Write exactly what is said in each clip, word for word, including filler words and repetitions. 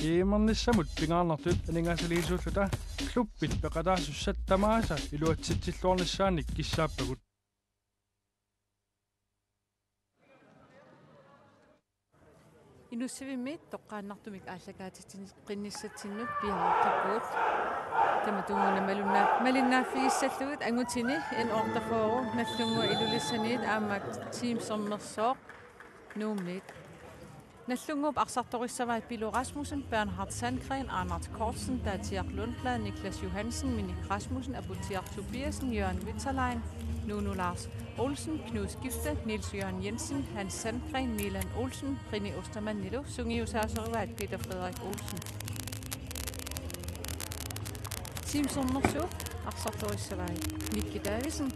G M-ernissamut pingaarnertut aningaasaliisuulluta klubbit peqataasussat tamaasa iluatsitsilluarnissaannik kissaappagut. Inussivimmi toqqaannartumik aallakaatitsinnit qinnissatsinnik piareertarpugut. Tamatumuuna malunnaa-, malinnaaffigissallugit angutini N otteogfyrre Nagdlunguaq Ilulissaniit aamma Team Sermersooq Nuummiit. Nagdlunguup arsartorissavai Pilo Rasmussen, Bernhard Sandgren, Anders Kortsen, Daatiaq Lundblad, Niklas Johansen, Minik Rasmussen, Aputsiaq Tobiassen, Jørgen Winterlein, Nuno Lars Olsen, Knud Skifte, Niels Jørgen Jensen, Hans Sandgren, Milan Olsen, Rini Ostermannilu sungiusaasorivaat Peter Frederik Olsen. Team Sermersooq arsartorissavai Nicky Davidsen,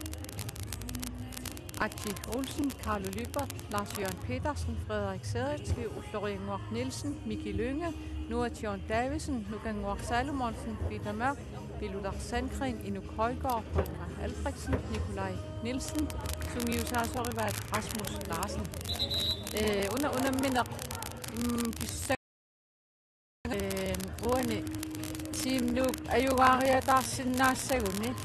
Aki Olsen, Carlo Lyberth, Lars Jørgen Petersen, Frederik Seretsli, Ulloriannguaq Nielsen, Miki Lynge, Noah John Davidsen, Nukannguaq Salomonsen, Peter Mørk, Pilutar Sandgren, Inuk Højgaard, Holger Albrechtsen, Nikolaj Nielsen, sungiusaasorivaat Rasmus Larsen. Ee, una unammineq, mm, kissa-, ee, uani Team Nuuk ajugaariataarsinaassagunik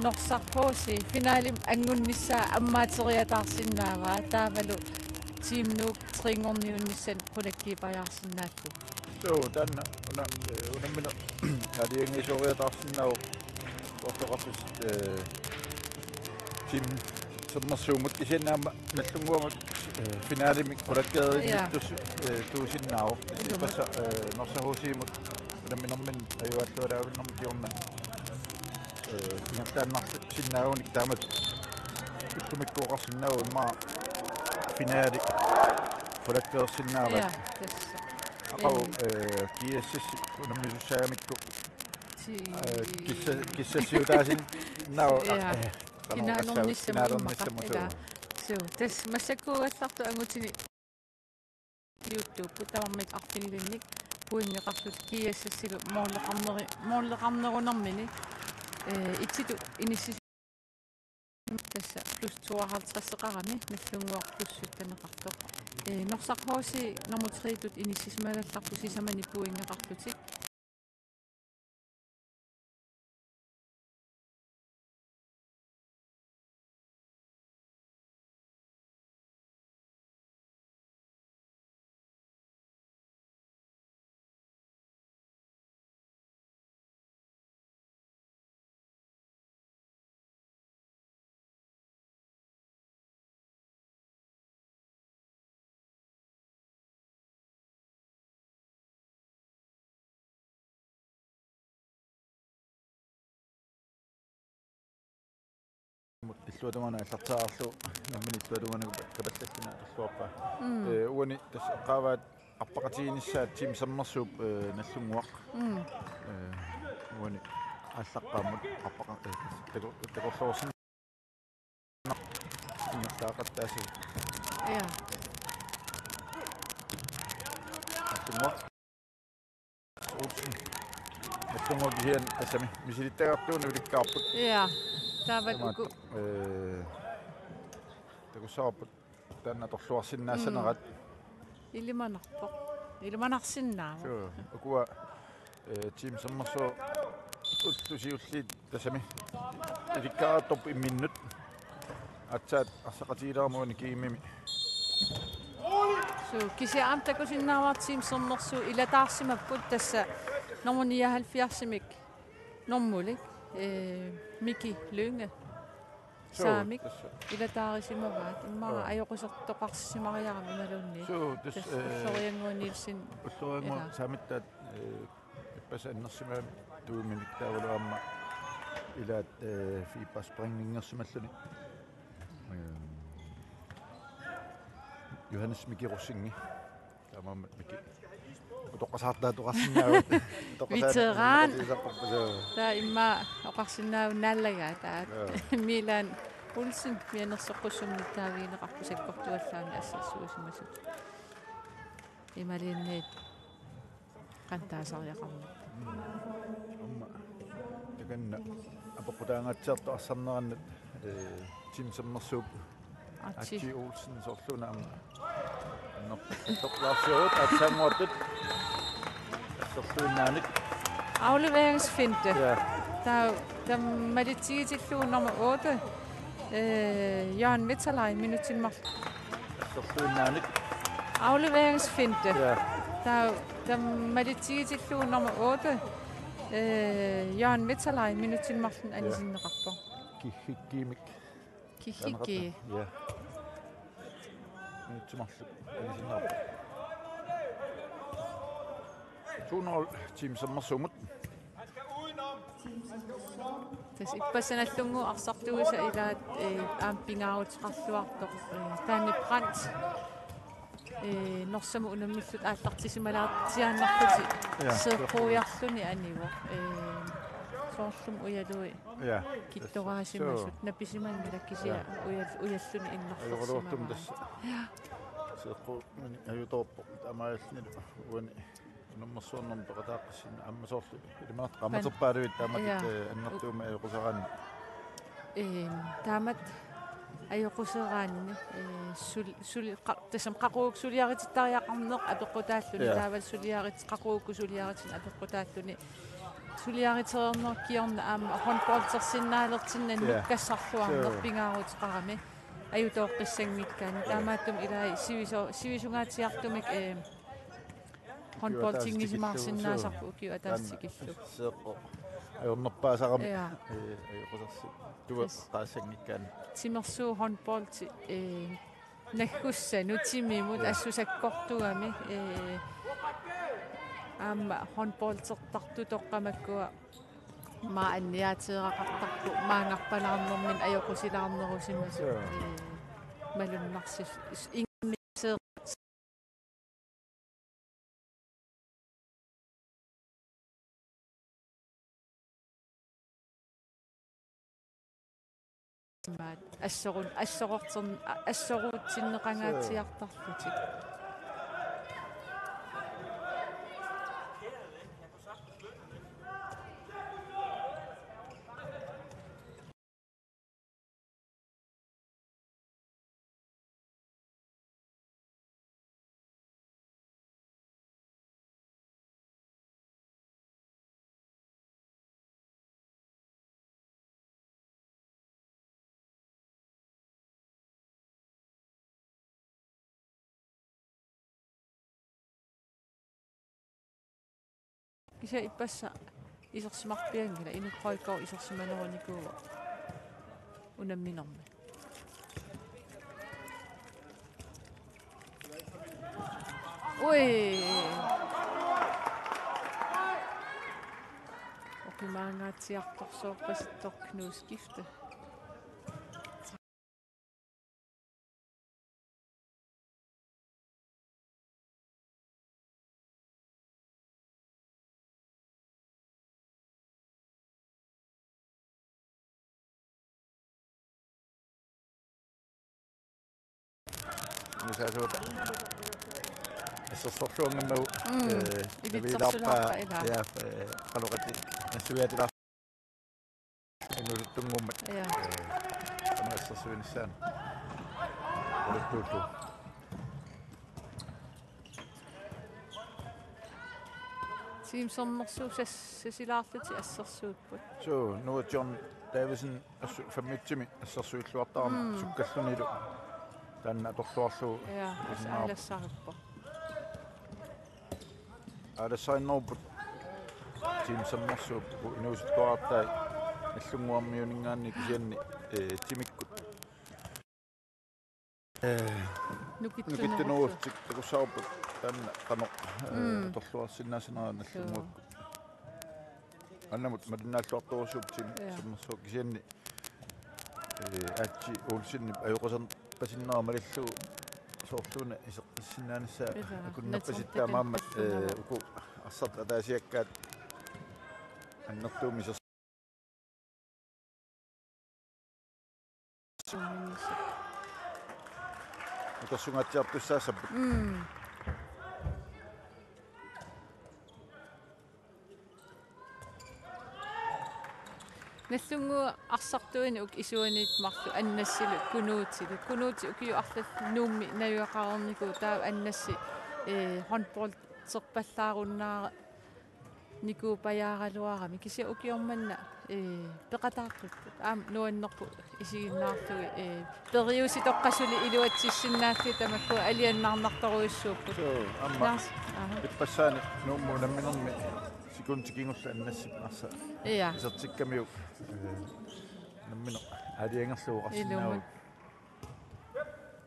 Norsaq H C finaalimik angunnissaa ammaateriataarsinnaavaa, taavalu Team Nuuk trinngorniunnissanik qulakkiipajaarsinnaallugu. Suu, taanna una, eh, unammineq aalajangiisoriataarsinnaavoq ortoqarfis, eh, Team Sermersuumut kisianni aamma Nagdlunguamut, eh, finaalimik qulakkeerinngittus-, eh, tuusinnaavoq. Ippassaq, eh, Norsaq H C-mut unamminerminni ajugaallaalaavinnermi kingorna, eh, ingerlaannarsinnaagunik taamatut ullumikkut oqarsinnaavoq immaqa finaali qulakkeersinnaavaat. Ja, tassa. Aqagu, eh, G S S unammisussaamikku, eh, kissa-, kissassiutaasinnaavoq, ja, eh, finaalernissaq, finaalernissaq immaqa, immaqa, ilaa. Suu, tassa massakkuugallartut angutini YouTube tamarmik arfinilinnik pointeqarlutik G S S-ilu måleqarneri-, måleqarnerunermini, eh, itsitut inissis-, tassa plus tooghalvtredseqarami, Nagdlunguaq plus sytteneqartoq. Eh, Norsaq H C nummer tre-tut inissisimagallarput sisamani pointeqarlutik. Illuatungaanut aallartereerlugu nammineq illuatungaanut kapallallugu atorluarpaa. Mm. Ee, uani tassa eqqaavaat arpaqatigiinnissaat Team Sermersuup, ee, Nagdlunguaq. Mm. Ee, uani aallaqqaammut arpaqa-, ee, taku-, takorloorsin-, ingerlaaqattaassaaq. Ja. Nagdlunguaq. Olsen. Nagdlunguaq kisianni tassami misilittagartuuneq ulikkaarput. Ja. Taavalu tamaat, uku, ee, takussavarput taanna atorluarsinnaassanerat. Mm. Ilimanarpoq. Ilimanarsinnaavoq. Suu, ukua, ee, Team Sermersooq ullut siulliit tassami ilikkaartorput imminnut. Aatsaat arsaqatigiileramik uani G M-imi. Suu, kisianni aamma takusinnaavarput Team Sermersuup ilataarsimapput tassa nummer nioghalvfjerds-imik normulik, ee, Miki Lynge. Suu, saamik tassa ilataarisimavaat. Immaqa, joo, ajoqusertoqarsimariarami imaluunniit. Suu, tassa, tassa, ee, Ulloriannguaq Nielsen. Ulloriannguaq ilaa. Saamittaat, ee, ippassaq annersimagamik tuuminik taavalu aamma ilaat, ee, fibersprængningersimalluni. Ee, Johannes Miki Rosing. Taamaammat Miki. Utoqqasaartaat oqarsinnaavugut. Utoqqasaat veteran. Utoqqasaartaat. Taava immaqa oqarsinnaavoq naalagaat taava. Joo. Milan Olsen mianersoqqussummik taavigineqarpoq sakkortuallaamik assersuusimasutut. Imaluunniit qanoq taasariaqarnersoq. Aamma takanna apeqqutaangaatsiartoq arsarnerannut, ee, Team Sermersuup Atsi. Atsi Olsen soorluuna aamma annerpallaarsiorput aatsaannguartut. Torluinnaanik. Afleveringsfinte. Ja. Taava taamalitsigitillugu nummer otte, øh, Jørgen Veterlai, minutsinik marluk. Torluinnaanik. Afleveringsfinte. Ja. Taava taamalitsigitillugu nummer otte, øh, Jørgen Veterlai, minutsinik marluk. Ja. Anisinneqarpoq. Kihikkiimik. Kihikki. Ja. Minutsinik marluk anisinneqarpoq. To nul Team Sermersuumut. Tassa ippassaq Nagdlunguup arsartuisa ilaat, øh, aamma pingaaruteqarluartoq, øh, Danny Brandt, øh, Norsamut unammillutik aallartisimalaartiaannarlutik. Ja. Seeqquiarluni anivoq. Øh, soorlumi ujalui. Ja. Kittoraasimasut. Suu. Napisimanngilaq kisianni. Ja. Ujal-, ujalluni innarlersimavaa. Ajoraluartumik tassa. Ja. Seeqquup ajutoorpoq taamaalillunilu uani unammersuarnermi peqataaqqissinnaavoq aamma soorlu. Ilimanartoq qaammaterpaaluit taamatut, ja, øh, annertuumik ajoquseraanni. Ehm, taamatut ajoquseraanni, øh, sul-, suli-, qa-, tassami qaqugu suliaritittariaqarneq apeqqutaalluni, ja, taavalu suliarit-, qaqugu suliaritinik apeqqutaalluni. Suliaritereernerup kingorna aamma håndboldersinnaalersinnani, ja, nukkassarluarneq, suu, pingaaruteqarami ajutooqqissanngikkaanni. Ja. Taamaattumik ilai siviso-, sivisungaatsiartumik, ehm, håndboldinngisimaasinnaasarput ukiup ataatsip tikillugu. Seeqqoq ajornerpaasarami. Ja. Ee, ajoqusersi. Tueqqaassanngikkaanni. Timersuup håndboldi, ee, naggussanut timimut, ja, assut sakkortugami, ee, aamma håndboldertartut toqqammagu maani ateeraqartarput maanngarpalaarnerminni ajoqusilaarnerusimasut. Ja. Ee, malunnarsi-, s-, Imaat, assorun-, assorortern-, a-, assorutsinneqangaatsiartarlutik. Kisianni ippassaq isersimarpianngilaq, Inuk Højgaard isersimanerunikuuvoq unamminermi. Ui. Oqimaangaatsiartorsuorpasittoq Knud Skifte. Nusaasuuta. Assersorluarnermut, mm, eh, ilitsersuulaarpaa, navigilaarpaa, ilaa. Ja, eh, qanoq ati nassuiaatilaar- Inuusuttunnguummat. Ja. Ee, qanoq assersuinissaanut. Oqaluttuullugu. Team Sermersuup sas-, sasilaarlutik assersuipput. Suu, Noah John Davidsen assut femogtyve assersuilluartarami, mm, sukkallunilu. Taanna atorluarlugu. Ja, as-, aalassaarpoq. Aalassarinnerupput Team Sermersuup inuusuttuarartai Nagdlunguarmiuninngaanniit kisianni, eh, timikkut. Eh, nukittunerullutik. Nukittunerullutik takussavarput taanna qanoq, eh, mm, atorluarsinnaassanerat Nagdlunguakkut. Annamut malinnaalluartorujussuupput Team, ja, Sermersuup kisianni. Ee, Aatsi Olsenip ajoquserpasinnera malillugu soorluuna iseqqissinnaanissaa. Ilaa, akunnerpasitta natertaqin maammat, ee, tassuunaarput. Uku arsartut ataasiakkaat annertuumik iser-, utersunnguatsiartussaassapput. Mm. Nagdlunguup arsartuinik uku isuaniittut marluk Annassilu Kunuutilu. Kunuuti ukiut arlallit Nuummi najugaqareernikuuvoq, taava Annassi, eh, håndbolderpallaarunnaar-, Nikuupajaaraluarami kisianni ukioq manna, ee, peqataaqqipput. Aamma nuannerpoq isiginnaarlugit, ee, periusitoqqat suli iluatsissinnaallutik tamakku alianaarnartorujussuupput. Suu, aamma. Naas-, aha. Ippassaani Nuummut unamminermi sekundit kingulliit annassippassaq. Ja. Isertikkamiuk, ee, unammineq aalajangerlugu oqarsinnaavugut. Ilumut.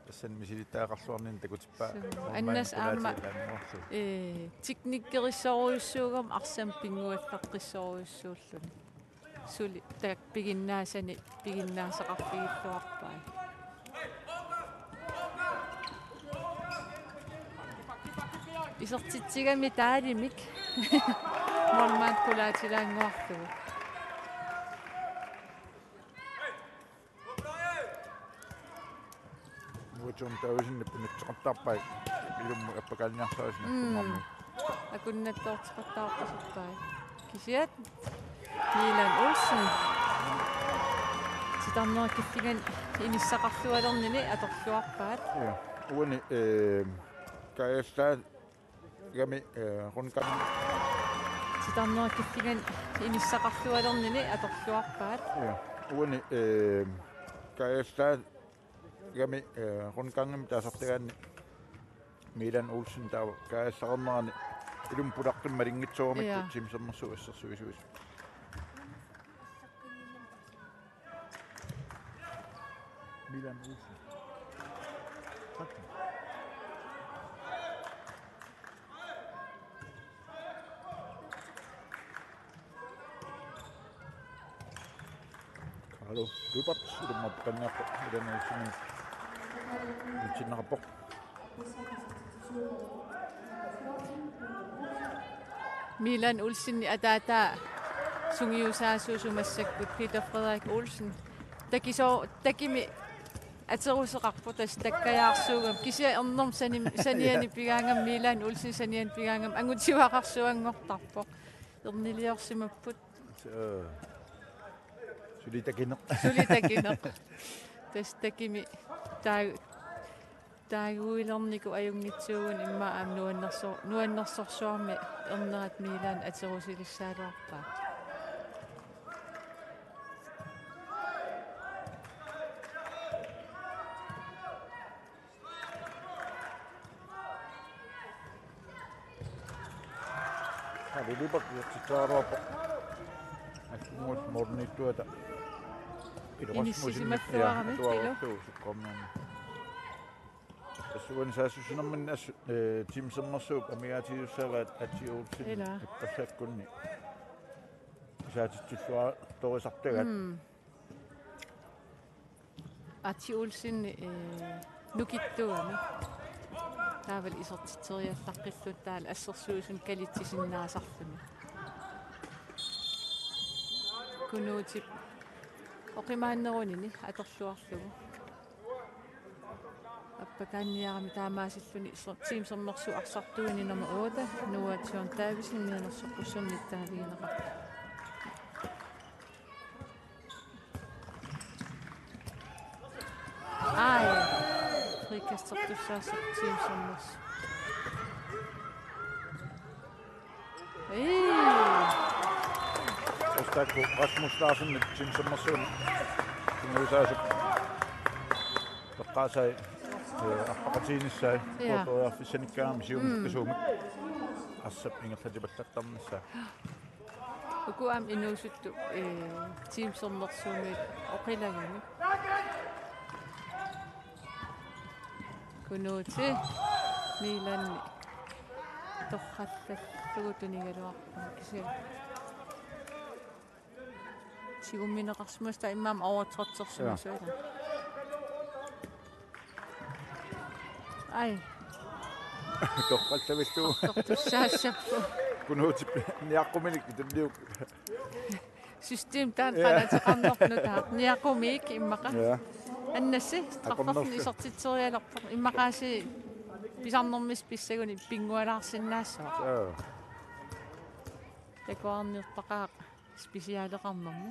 Tassani misilittagaqarluarnini takutippaa. Suu. Målmand annas aamma pulaatiilaanngorlu. Ee, teknikkerissorujussuugami arsamik pinnguallaqqissorujussuulluni. Suli taakku piginnaasanik piginnaasaqarfigilluarpai. Isertitsigami taalimik. Målmand pulaatiilaanngorlugu. Nuutsum Davidsen pinitseqattaarpai. Ilummut appakaanniarsarisi. Mm. Nakkunngormi. Akunnattoorteqattaarpasippai. Kisianni Milan Olsen. Titarnerit killinganni inissaqarlualernini atorluarpaat. Ja. Uani, eh, kaajallaat Gami, eh, rundgang. Titarnerit killinganni inissaqarlualernini atorluarpaat. Ja. Uani, eh, kaajallaat Gami, eh, rundgangimik taasartagaanni Milan Olsen taava kaajallarnerani ilummut pulaqqimmat malinngitsiaramikkit. Ja. Team Sermersuup assersuisuisa. Milan Olsen. Carlo Lyberth, ilummut appakaanniarpoq, Milan Olsen. Insinneqarpoq. Milan Olsenip ataataa sungiusaasuusoq massakkut Peter Frederik Olsen. Takiso-, takimi atoruseqarpoq tassa takkajaarsuugami. Kisianni ernermut sanim-, saniani pigaangami Milan Olsen saniani pigaangami angutiuaqarsuanngortarpoq. Erniliorsimapput. Suu. Suli takineq. Suli takineq. Tassa takimi taa-, taaguilernikoq ajunngitsuuguni immaqa aamma nuannerso-, nuannersorsuarmi ernerat Milan atorusilissagaluarpaa. Carlo Lyberth isertitseriaraluarpoq. Assunnguullu målimiittuata. Ilu Rasmussen. Inissisimaffigaarami, ja, atuarlugu sukkormiani. Tassa uani saassussinerminni assut, eh, Team Sermersuup amigaatigisussaavaat Ati Olsen. Ila. Ippassakkunni. Isaatitsilluartorisartagaat. Mm. Ati Olsen, eh, nukittuugami. Taavalu isertitseriallaqqillugu taavalu assersuusineq kalitsisinnaasarluni. Kunuutip oqimaannerunini atorluarlugu. Appakaanniarami taamaasilluni so-, Team Sermersuup arsartuini nummer otte, Noah John Davidsen, mianersoqqussummik nittaavigineqarpoq. Ai. Frikastertussaassaaq Team Sermersuup. Ii. Tassa taakku Rasmus Larsen Team Sermersuup sungiusaasup. Toqqaasai, eh, arpaqatiginissaat. Ja. Uatoriarfissanikkaangami siumut. Mm. Kasuumik. Arsap ingerlatipallattarnissaa. Uku aamma inuusuttut, eh, Team Sermersuumiit oqilagami. Kunuuti Milanni torrallallugu tunigaluarpaa kisianni. Tigummineqarsimasut immaqa overtrædersimasut. Ja. Ai. Toqqallavillugu. Tortussaassapput. Kunuutip niaqquminik tulliuk. System taanna. Ja. Qanateqarnerput nutaaq. Niaqqumiik immaqa. Ja. Annassi, strafferfik. Aqornerlu. Isertitserialerpoq. Immaqaasi pisarnermissat pissaguni pinngualaarsinnaassaaq. Ja. Takuarniortaqaaq. Specialeqarnermi.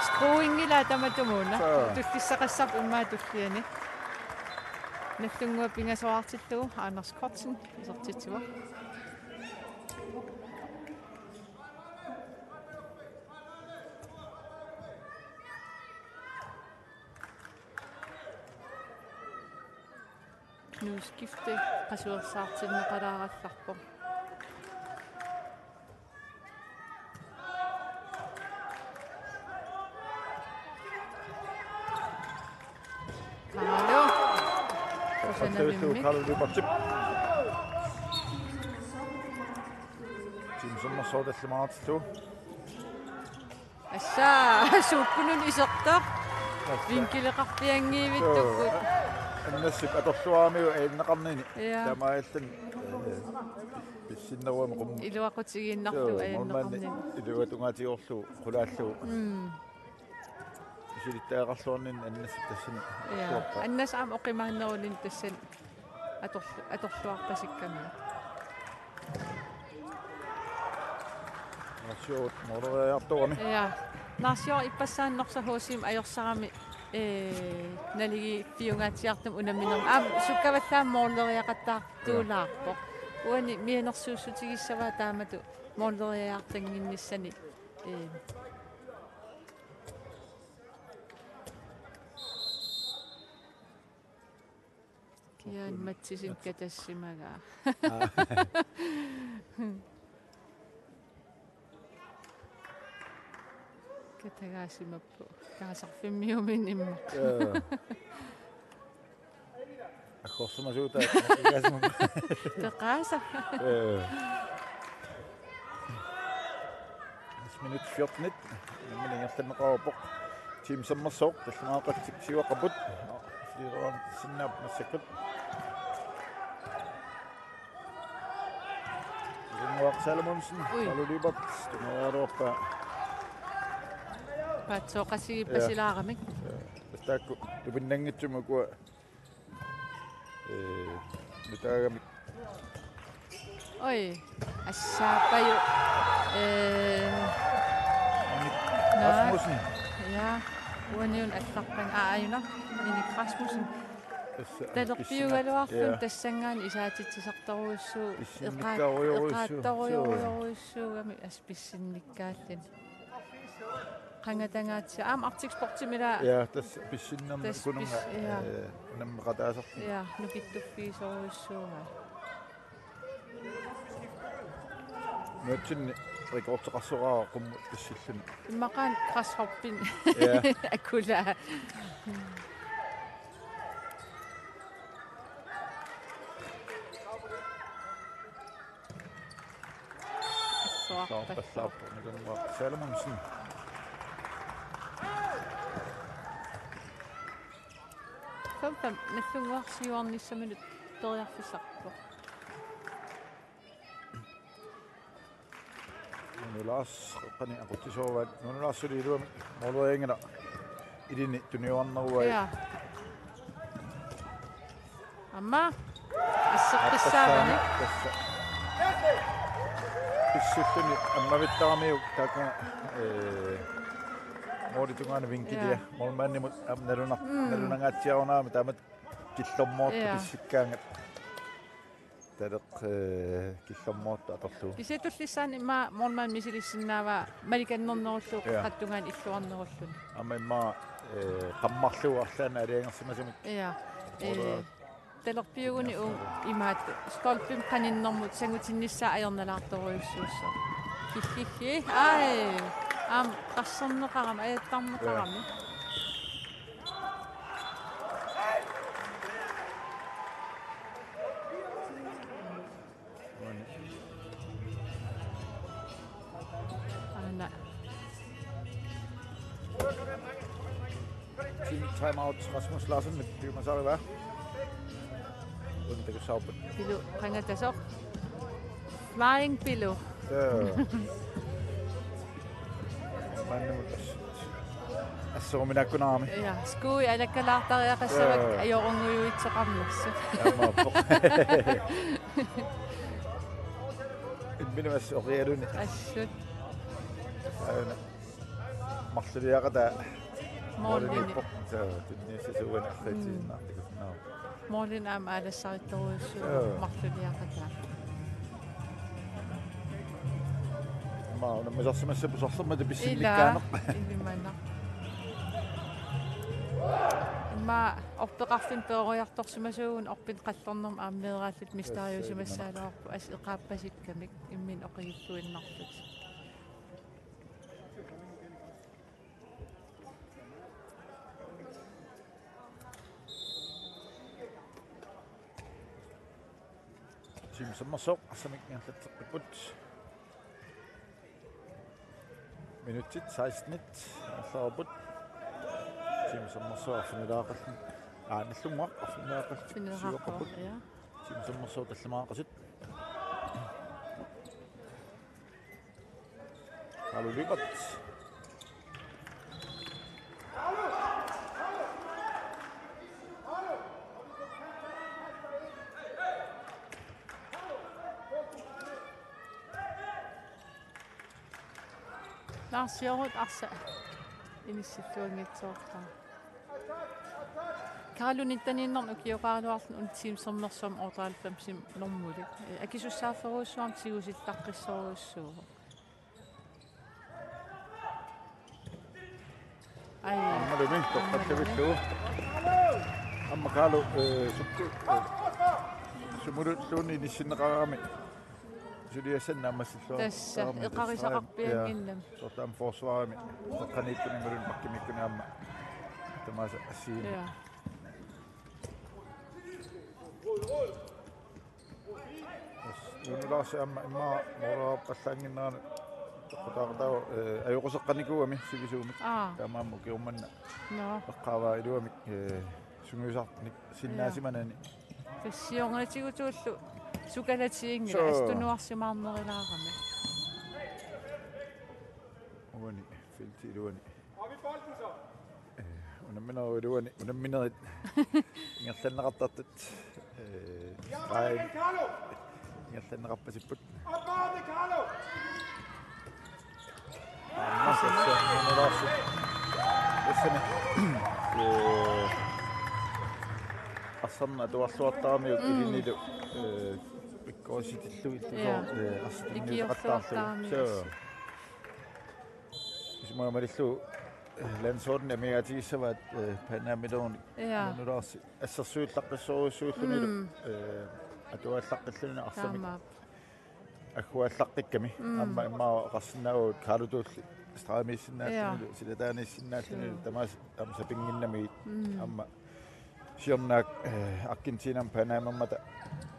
Skruingilaa tamatumuuna. Suu. Tullissaqassarput immaqa tulliani. Nallunnguaq pingasoraartillugu Anders Kortsen isertitsivoq. Knud Skifte qasuersaartinneqalaarallarpoq. Hallo. Kusanavimmi. Kalu Lyberthip. Team Sermersooq tallimaartillugu. Assa, suukkunun isertoq. Assa. Vinkileqarpianngiivittukkut. Joo. Annassip atorluaramiuk ajunneqarnini. Ja. Taamaalilluni, eh, pissinneruami qum-. Iluaqutigiinnarlugu. Joo, ajunneqarnini. Målmandi iluatungaatigoorlugu, qulaallugu. Mm. Misilittagaqarluarnini Annassip tassani. Ja. Atorluarpaa. Annas aamma oqimaannerulin tassani atorlu-, atorluarpasikkami. Naarsiorut måleriartorami. Ja. Naarsioq ippassaani Norsaq H C-mi ajorsarami, ee, naligiiffiungaatsiartumik unamminermi. Aamma sukkavallaamik måleriaqattaartuulaarpoq. Uani mianersuussutigissavaa taamatut måleriartannginnissani. Ee. Kian Mathisen katassimagaa. Aa. Katagaasimappoq. Kaasarfimmiuminimma. Joo. Aggorsimasuutaa. Peqaasa. Joo. Minut fjorten. Nammineq ingerlanneqareerpoq. Team Sermersooq tallimaaqatik siuaqqapput. Siuaqqapput sinnaap massakkut. Ringuaq Salomonsen, ui. Palu Lyberth, tungaruarpa. Paatsooqatigiippasilaaramik. Ja. Ja. Taakku tupinnanngitsumik ukua. Ee, nutaagamik. Oi, assaapaju. Ee, Minik naa. Rasmussen. Ja, uaniun allarpang aajuna. Minik Rasmussen. Tassa talerpiugaluarluni, ja, tassanngaanniit isaatitsisartorujussuuvoq. Pissinnikkaarujorujussuuvoq. Eqaat-, eqaattorujorujorujussuugami as- Pissinnikkaalluni. Qangatangaatsiaq. Aamma Arctic Sportsimi ilaa. Ja, tassa pissinnermi tassa kununga, pis-, ja. Ee, unammeqataasarluni. Ja, nukittuffigisorujussuugai. Nutsinni rekordeqarsoraara qummut pissilluni. Immaqaana græshoppini. Ja. Akulaa. Assuarpallu. Assuarpallu. Nalunguaq Salomonsen. Fem fem, Nallunnguaq siuarnissaminut periarfissarpoq. Nuno Lars, qani aqutsisoorpaat. Nuno Lars suli iluamik målerianngilaq. Ilini tuniorneruai. Ja. Aamma. Asseqqissaavani. Tassa. Pissulluni ammavittaramiuk taakku, ee, målip tungaanut vinkilia. Ja. Målmandimut aamma nalunar-, mm, nalunangaatsiarunarami taamatut killormoortut, ja, pissikkaangat. Taleq, ee, killormoortoq atorlugu. Kisianni tullissaani immaqa målmand misilissinnaavaa malikannernerullugu, ja, qeqqata tungaanut illuarnerulluni. Aamma immaqa, ee, qammarlugu arlaannik aalajangersimasumik. Ja. Målmand. Ee, talerpiuguni uunga imaattoq stolpimik qaninnermut sangutinnissaa ajornalaartorujussuussaaq. Hihihi. Ai. Aamma qarserneqarami, ajattarneqarami. Ja. Aana. Team timeout, Rasmus Larsen, Mikkel Masariva. Undtakussaarput. Pilu qangatasoq. Flying Pilu. Ja. Maannamut assut asseruminaakkunarami. Ja, skuui alakkalaartariaqassavakka, ja, ajorungujuitseqarnersut. Aammaappoq. Imminut assut orialuni. Assut. Aana. Marluliaqataa. Målmandi. Målmandippoq. Soo, tunniussisuuani arriitsiinnartigut. Mm. Naa. Målini aamma aalassarittorujussuuvoq. Joo. Marluliaqataa. Aamma unammisarsimassapput sarsermata pissinnikkaaneq. Ilaa, ilimana. Immaqa orpeqarfimmik peroriartorsimasuugunik orpinik qallernermik aamma meeraallutik mistariusimassagaluarput assut eqaappasitkamik imminut oqigilluinnarlutik. Team Sermersooq arsamik ingerlatseqqipput. Minutsit sekstenit ingerlareerput. Team Sermersooq arfinileraaqallutik. Aa, Nagdlunguaq arfinileraaqallutik. Arfinileraaqallutik, siuaqqapput. Ja. Team Sermersooq tallimaaqasut. Carlo Lyberth. Lars Jorut arsaq inissilluanngitsoorpaa. Carlo nitteniinnarnik ukioqaraluarluni una Team Sermersuup otteoghalvfemsimi normulik. Eh, akisussaafferujussuarmik tigusillaqqissorujussuuvoq. Ai. Aammalumi, aammalumi toqqallavillugu. Aamma Carlo, eh, sukku, eh, sumululluunniit inissinneqarami. Suliassannik naammassilluartarami. Tassa, eqarisaqarpiannginnami. Ja, soorlu aamma forsvarimi. Eqqaniikkunik imaluunniit bakkimiikkunik aamma. Tamaasa assigiimmik. Ja. Tassa, Nuno Larsen aamma immaqa mooraqallaannginnerani toqqutaaqataavoq, eh, ajoquseqqanikuugami sivisuumik. Aa. Taamaammat ukioq manna. Nå. Eqqaavaa iluamik, eh, sungiusarnik sinnaasimanani. Ja. Tassa siornatigut suullu sukalatiginngilaq. Soo. Assut tunuarsimaarnerilaarami. Uani, feltip iluani. Eh, unamminerup iluani, unamminerit ingerlanneqartartut. Eh, stregen ingerlanneqarpasipput. Aamma tassa Nuno Larsen. Tassani. Eh, arsarneq atuarluartaramiuk. Mm. Ilinilu, eh, pikkorissitillugit. Ja. Eh, arsarneq ikiorluartaramiuk. Soo. Isumaqarpunga malillugu, eh, landsholdini amigaatigissavaat, eh, Panamilerunik. Ja. Nuno Larsen assersuullaqqissorujussuullunilu, mm, eh, atuaallaqqillunilu arsamik. Taamaappoq. Agguaallaqqikkamik. Mm. Aamma immaqa oqarsinnaavagut Carlo Tuulli stramiissinnaallunilu, ja, silataaniissinnaallunilu. Sure. Tamaasa aamma sapinnginnamigit. Mm. Aamma siornaak, eh, Argentinamut Panamammata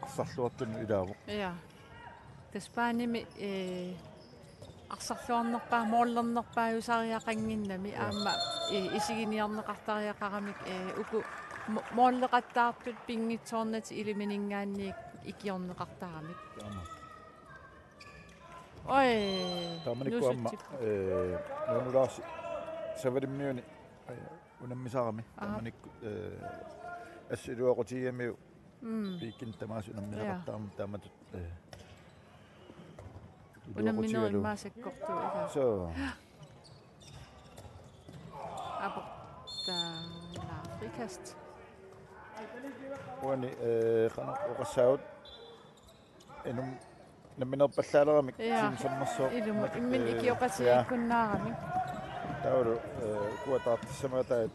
arsarluartunut ilaavoq. Ja. Tassa Panamimi, eh, arsarluarnerpaa-, moorlernerpaajusariaqannginnami, ja, aamma, eh, isiginiarneqartariaqaramik, eh, uku mo-, moorleqattaartut pinngitsoornatik ilimininngaanniit ikiorneqartaramik. Taama. Oj, taamanikkut aamma, nuusutsippoq, eh, Nuno Larsen Savalimmiuni, eh, unammisarami. Aa. Taamanikkut, eh, assut iluaqutigigamiuk. Mm. Piikin tamaasa unammisaqattaarami, ja, taamatut, eh, unamminerit iluaqutigalugu. Immaqa sakkortuut ilaa. Soo. Aportaala frikast. Uani, eh, qanoq oqassaagut? Inuk namminerpallaaleramik, ja, Team Sermersooq. Ilumut, imminut, eh, ikioqatigiikkunnaaramik. Ja. Taavalu, eh, ukua taartissamaatai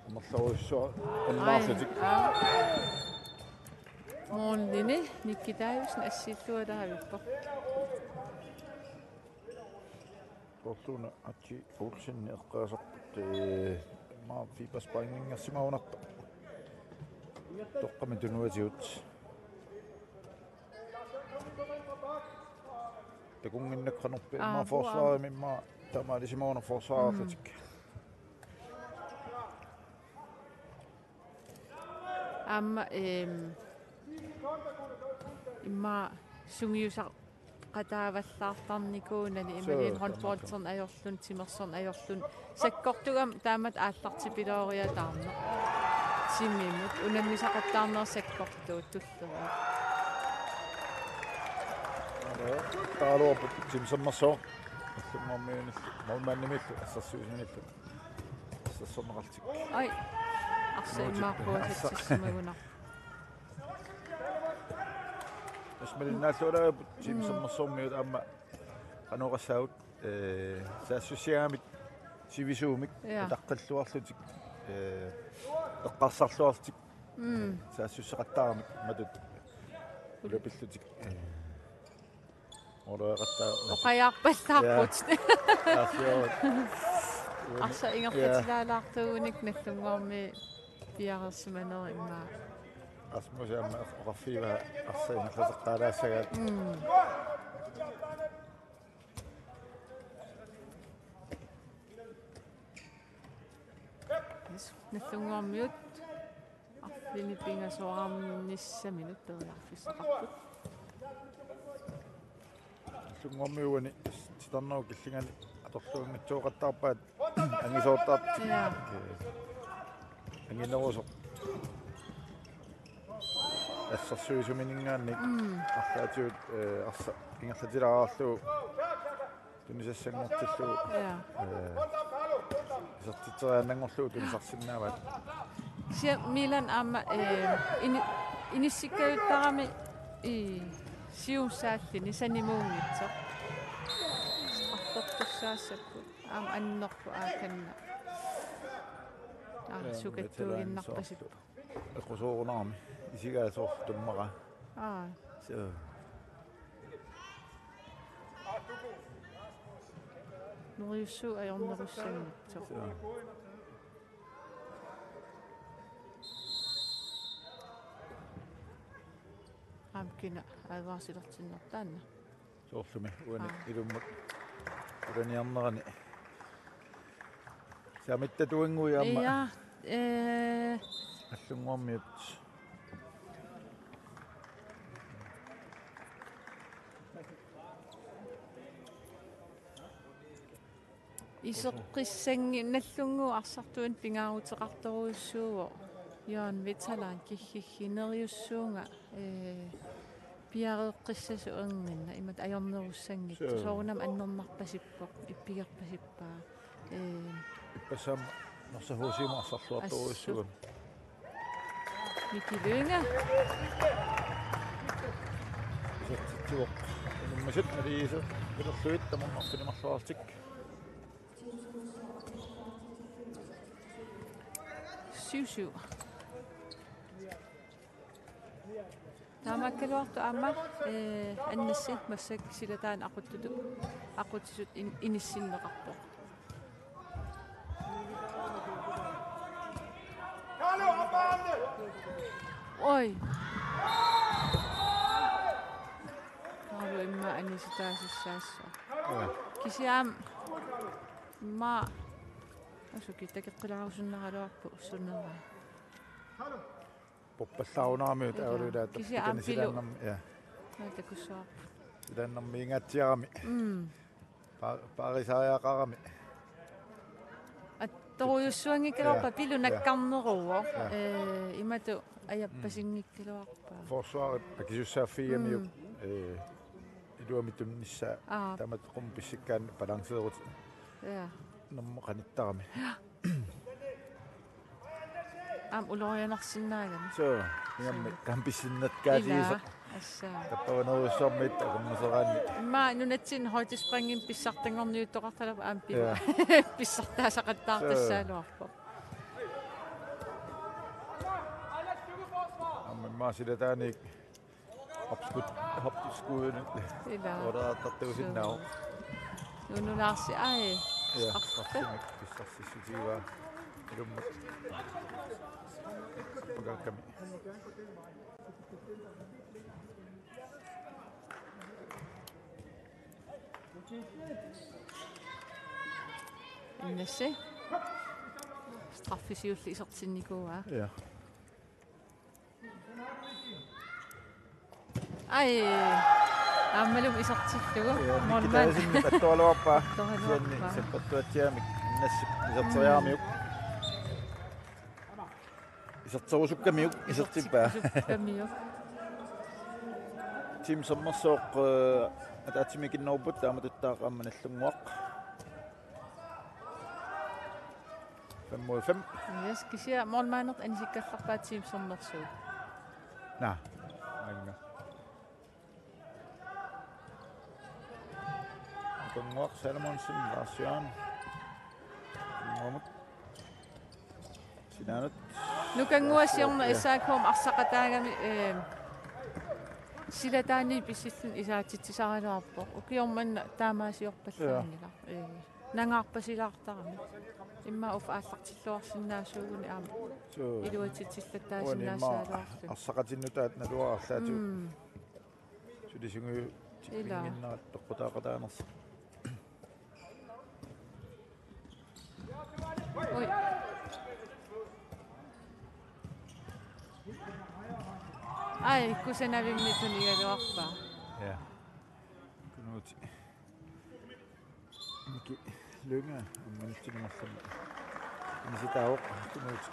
amerlorujussuaq annaarlutik. Ai, aa. Målini Nikki Davidsen assiillualaavippoq. Soorluuna Atsi Olsen eqqaasarput, eh, immaqa Fiba sparringinngorsimagunarpoq. Toqqamik tunuatigut. Takunnginnakku qanorpiaq immaqa, aa, forsvarimi immaqa taamaalisimaguna forsvarerlutik. Mm. Aamma, ehm, immaqa sungiusaqataavallaartarnikuunani, soo, imaluunniit håndbolderneq ajorluni, timersorneq ajorluni, sakkortugami taamatut aallartipilooriataarneq. Timimut unammisaqattaarneq sakkortuut tulleruit. Taava, taavalu Team Sermersooq. Allummarmiunillu, målmandimillu, assersuisunillu. Assersorneqarlutik. Oj. Arsaq immaqa, arsa, quasatsissimagunarpoq. Tassa malinnaalluarput Team Sermersuarmiut aamma qanoq oqassaagut, ee, saassussigamik sivisuumik, ja, utaqqilluarlutik, ee, eqqarsarluarlutik, mm, saassusseqattaaramik matut ulapillutik. Ee, oreqatta- Oqajaarpallaarput. Ja. Aasiorut. Arsaq ingerlatilaalaartuugunik Nagdlunguarmiut piareersimanerat immaqa. Rasmus aamma oqarfigaa arsaq ingerlateqqaalaassagaat. Mm. Yes, Nagdlunguarmiut arfineq-pingasoornissaminut periarfissaqarput. Nagdlunguarmiut uani titarnerup killingani atorluanngitsooqattaarpaat angisoortartut. Ja. Anginerusoq. Assersuisumininngaanniit, mm, arlaatigut, ee, arsaq ingerlatilaarlugu tunisassanngortillugu, ja, ee, isertitseriaannanngorlugu tunisarsinnaavaat. Kisianni Milan aamma, ee, ini-, inissikkajuttarami i siumsaallini sanimuunngitsoq. Straffertussaassapput aamma annerput aakanna. Aa, ja, sukattuuginnarpasippoq. Eqqusoorunarami isigaasor tummara. Aa. So. Neriussuup ajornerussanngitsoq. So. Aamma kina advarsililertinnertaanna. Soorlumi uani, aa, ilummut ulaniarnerani. Samitta tuinngui aamma. Ja, ee. Nagdlunguarmiut. Iseqqissanngi-, Nagdlunguup arsartuani pingaaruteqartorujussuuvoq. Jørgen Vesterland kikkiggi neriussuunga, ee, piareeqqissasoq erninnaq imatut ajornerussanngitsoq. Sure. Soorunami annernarpasippoq, ippigerpasippaa. Ee. Ippassaq aamma Norsaq H C-mut arsarluartorujussuugami. Assut. Miki Lynge. Isertitsivoq. Unammisut naligiissut pilerlugit tamanna arfineq-marluarlutik. Syv syv. Taamaakkaluartoq aamma, ee, Annasi massakkut silataani aqutsisut, aqutsisut in-, inissinneqarpoq. Oj. Taavalu immaqa anisitaasussaassaaq. Oj. Kisianni aamma immaqa asuki takoqqilaarusunnaraluarpoq sunerani. Poppallaarunaramiut. Ja. Avalulaat. Kisianni aamma pilu. Takanisilaannarmi, ja. Naa takussavarput. Ilaannarmiingaatsiarami. Mm. Pa-, paarisariaqarami. Attorujussuanngikkaluarpaa. Ja. Pilu nakkarneruvoq. Ja. Ee, imatut ajappasinngikkaluarpaa. Forsvarip akisussaaffiigamiuk, mm, ee, iluamik tunnissaa. Aa. Taamatut qummut pissikkaanni balanceerut. Ja. Normu qanittarami. Ja. Aamma ulorianarsinnaagami. Suu, ingammik. Suu. Taama pissinnerkaaliisoq. Ilaa, assaa. Tappavanerujussuarmiit aqimmaseraanni. Immaqa nunatsinni højdespringimik pissartanngorniuttoqartalerpoq aamma pi-, ja, pissartaasaqattaartassagaluarpoq. Aamma immaqa silataaniit hopskud, hopskud. Ilaa. Oqartartuusinnaavoq. Suu. Nununaarsi, ai. Ja, straffe. Straffemik pissarsissutigivaa. Ilummut. Pagaakkami. Innassi. Straffe siulleq isertinnikuuaa. Ja. Ai, aammalumi isertillugu. Ja, målmand. Nikitaasinni attualuarpaa. Attualuarpaa. Kisianni sappertuatsiaamik Innassip iserteriaramiuk. Mm. Iserterusukkamiuk, isertippaa. Iserterusukkamiuk. Team Sermersuup, eh, ataatsimiikinnerupput, taamatuttaaq aamma Nagdlunguaq. Fem mod fem. Yes, kisianni målmandertut anisikkallarpaat Team Sermersuup. Naa. Aanga. Nukanguaq Salomonsen, Lars Jørgen. Nukanguamut. Sinaanut. Nukannguaq siorna, ja, S A K-mut arsaqataagami, eh, silataani pissilluni isaatitsisaraluarpoq. Ukioq manna taamaasiorpallaanngilaq. Ja. Eh, nangaarpasilaartarami. Immaqa uffa aallartilluarsinnaasuuguni aamma. Suu. Iluatsitsillattaasinnaassaagaluarluni. Uani immaqa arsaqatinnutaat naluara arlaatigut. Mm. Sulisungiu, ila, tippinginnerat toqqutaaqataanersoq. Ui. Ai, kusanavimmi tunigaluarpaa. Ja. Kunuuti. Miki Lynge, unganitsinermut. Inisitaavoq, Kunuuti.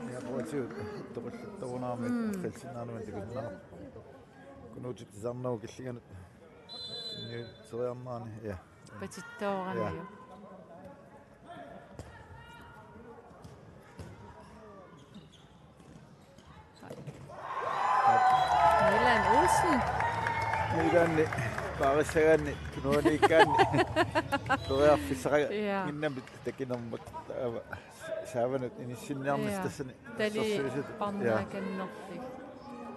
Niaqoratigut toqullattorunaarmi, mm, arfalsinnaanut takusinnaaneq. Kunuuti tisarnagu killinganut. Niuteriarnerani, ja. Patittoorami. Ja. Milan Olsen. Milanni, paarissagaanni, tunuaniikkaanni. Periarfissaqaga, ja, innamit takinermut, taava saavanut inissinniarnissaq, ja, tassani. Tali assersuisut. Ja. Parnaakannerpik.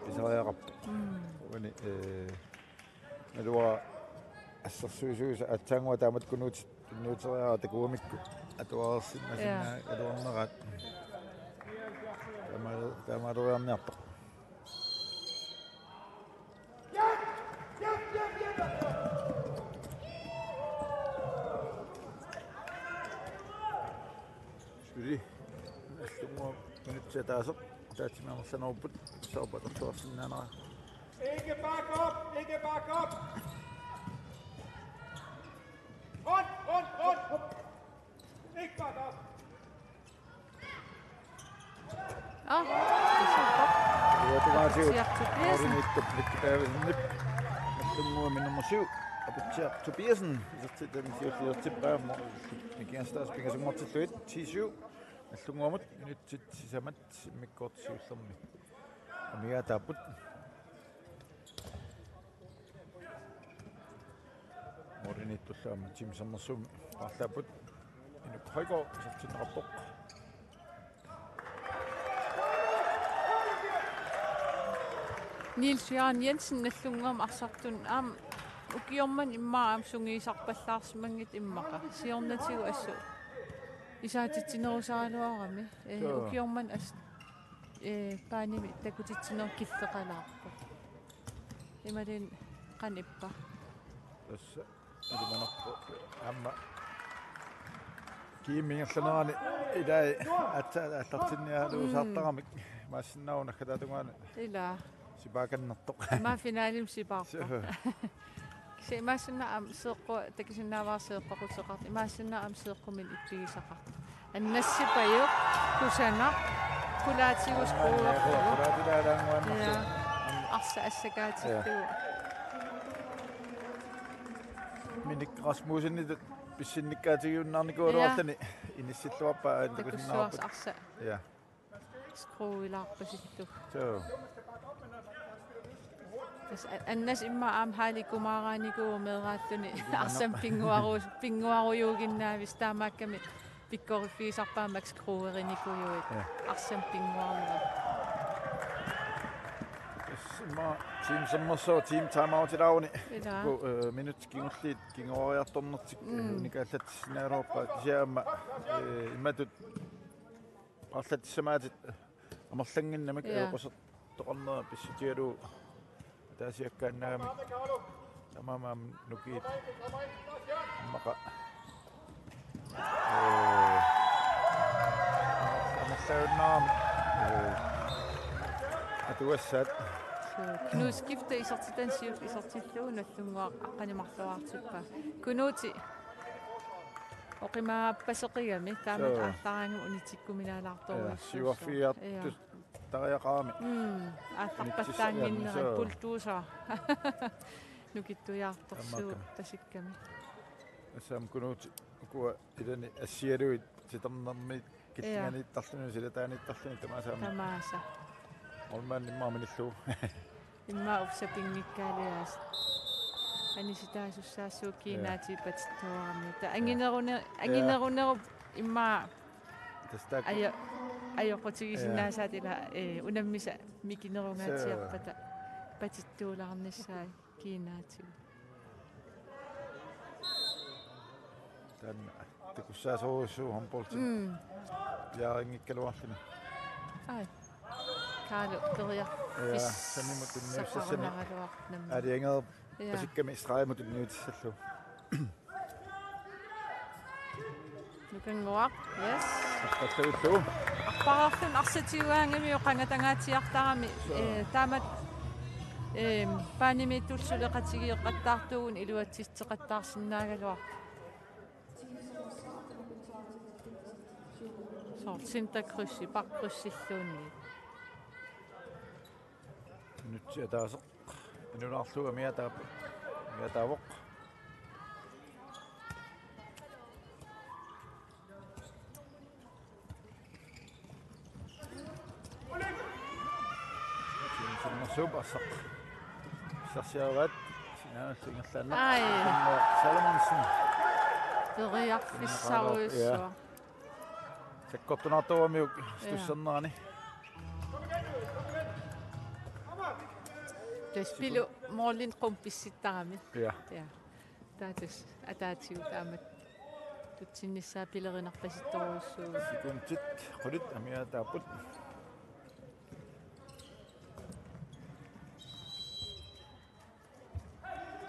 Pisariaqarpoq. Mm. Uani, eh, naluara assersuisuisa aatsaannguaq taamatut Kunuutit tunniuteriaraa takugamikku atuarsinnaasinnaagaluarneraat. Ja. Taama-, taamaaleriarniartoq. Suli. Nallunnguaq minutsit ataaseq ataatsimi amerlanerupput, soorlu atorluarsinnaanera. Ikke back up! Ikke back up! Rund, rund, rund! Ikke back up! Ah, det er så godt. Aputsiaq Tobiassen. Aputsiaq Tobiassen. Nallunnguamik nummer syv, Aputsiaq Tobiassen. Isertitani siulliutsippaa, Mikiastaas pingasunngortillugit, ti syv. Nallunnguamut minutsit sisamat immikkoortut siullermi amigaataapput. Målimiittullu aamma Team Sermersooq paarlaapput. Inuk Højgaard isertinneqarpoq. Niels Jørgen Jensen Nallunnguamut arsartunut aamma ukioq manna immaqa aamma sungiusarpallaarsimanngitsoq immaqa. Siornatigut assut isaatitsinerusaraluarami. Eh, joo, ukioq manna as-, eh, baanimi takutitsineq killeqalaarpoq. Imaluunniit qanoq ippa? Tassa ilimanarpoq aamma. Kiimmi ingerlanerani ilai aatsaat aallartinnialuusaartaramik. Mm. Imaassinnaavoq naggataata tungaanut. Ilaa. Sipaakannertoq. Immaqa finalimi sipaarpoq. Suu. Kisianni imaassinnaavoq aamma seeqqu-, takusinnaavara seeqqoruteqartoq. Imaassinnaavoq aamma seeqquminnik ippigisaqartoq. Annasipajuk, kusanaq, qulaatigut skruerlugu. Qulaatilaalaannguannarlu. Ja. Arsaq assakaatillugu. Ja. Minik Rasmussenitut pissinnikkaatigiunnaarnikuugaluarluni. Ja. Inissilluarpaa aamma takusinnaavarput. Takussuarsi arsaq. Ja. Skruilaarpasittoq. Suu. Tassa a-, Annas immaqa aamma haalikumaaraanikuuvoq meeraalluni. Ilumanaq. Arsamik pinnguaru-, pinnguarujuuginnaavissaq, taamaakkami pikkoriffigisarpaa aamma skruerinikuujuit. Ja. Arsamik pinnguarnerat. Tassa immaqa Team Sermersooq, Team Timeoutilaaruni. Ilaa. Ku-, eh, minutsit kingulliit kinguariartornertik, mm, eh, unikaallatsisinnaagaluarpaat kisianni aamma, eh, imatut paarlatissamaatit amerlannginnamik, ja, eqqussertoqarnera pissutigalugu ataasiakkaannagamik. Taamaammat nukiit immaqa, ee, amerlajunnaarami, ee, atugassaat. Suu, Knud Skifte isertitani siulleq isertillugu Nallunnguaq aqqaneq marluartippaa. Kunuuti oqimaappaseqigami, taamaammat, suu, aallaraangama unitsikkuminaalaartorujussuussaaq. Ja, syvogfyrre. Ja. Tariaqarami. Mm, aallarpallaannginnerat, suu, bulldozer. Nukittujaartorsuup. Taamaakkami. Tasikkami. Assam Kunuuti ukua ilani assigalugit titarnermi, ja, killinganiittarluni, silataaniittarluni tamaasa aamma. Tamaasa. Målmandip immaqa minillugu. Immaqa uffa sapinngikkaaliaas. Anisitaasussaassuup kiinaatigut patittuarami. Ta anginerune-, anginerunerup immaqa Tassa taakku ajo-, ajoqutigisinnaasaatit ila, eh, unammisa mikinerungaatsiarpata patittuulaarnissaat kiinaatigut. Taanna takussaasorujussuuvoq håndboldi. Mm. Piarinngikkaluarluni. Ai. Kaalu periar-, ja, fis-, sanimut tunniussassanik. Saqqarunaraluarpoq nammineq. Aalajangerup, ja, pasikkamik stregimut tunniutissallugu. Nukannguaq, yes. Saqqarlugullu. Arpariarluni arsaq tiguaangamiuk qangatangaatsiartarami, soo, eh, taamatut, eh, paanimiittut suleqatigeeqattaartuugut iluatsitseqattaarsinnaagaluarpoq. Soorlu Santa Cruz, Park Cruzilluunniit. Minutsit ataaseq. Inunaarlugu amiataap-, amiataavoq. Siunnersuup arsaq. Sarsiaraat sinaanullu ingerlaannaq. Ai. Salomonsen. Periarfissarujussuaq. Ja. Sakkortunaartuuvoq, ja, istussernerani. Tassa Pilu målini qummut pissittarami. Ja. Ja. Taava tassa ataatigut taamatut tutsinnissaa pilerinarpasittorujussuuvoq. Sekundit qulit amiataapput.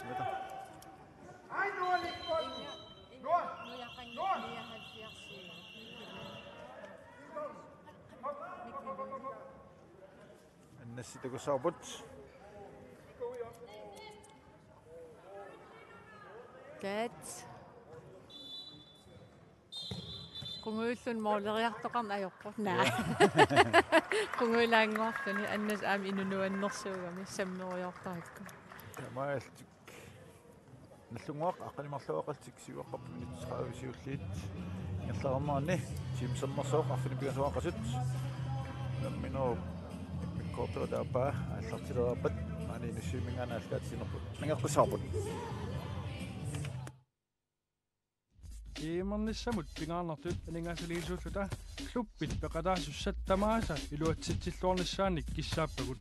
Vet du. Annassi takussavarput. Tat. Qungujulluni måleriartoqarneq ajorpoq. Naa. Ja. Qungujulaannguarluni Annas aamma inunuannersuugami sammerujoortarakku. Taamaalillutik. Nallunnguaq aqqaneq-marluk aqaltik siuaqqap minutsit tredive siulliit ingerlareernerani Team Sermersooq arfineq-pingasunngortut. Nammineq immikkoortuata aappaa aallartilereerpat maani Inussivimminngaanniit aallakaatitsinerput nangeqqissavarput. Imernissamut pingaarnertut aningaasaliisuulluta klubbit peqataasussat tamaasa iluatsitsilluarnissaannik kissaappagut.